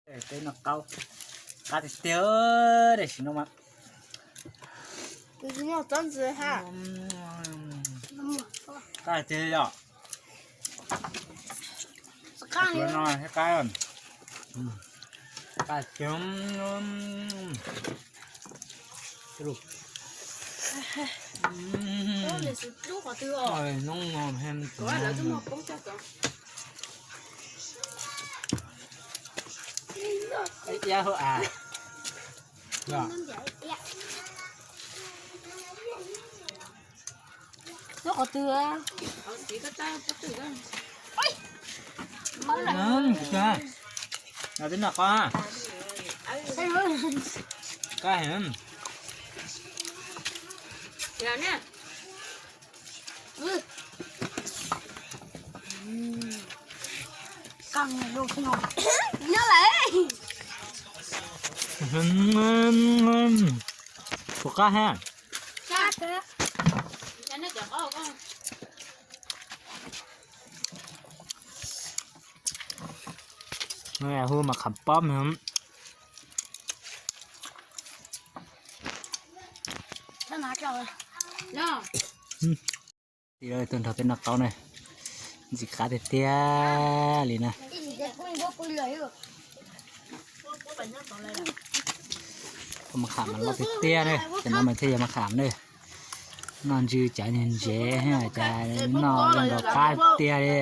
Peb noj qaub, qab tiag tiag, tam sim no mas. Qab tiag yom. Qab no thiab qab, qab tiag. Hnub no hem iab hauv av. Nyob qhov twg? Twb noj qab. Qab heev. Puas qab ha? Hu mas kham pob. Tus nrog peb noj qaub na, ntxim qab tiag tiag li na. Mas kham mas loj tiag tiag na, cov no mas thiaj yog mas kham na. Noj ntsw cav ntsev, cas noj nkaus qab tiag li.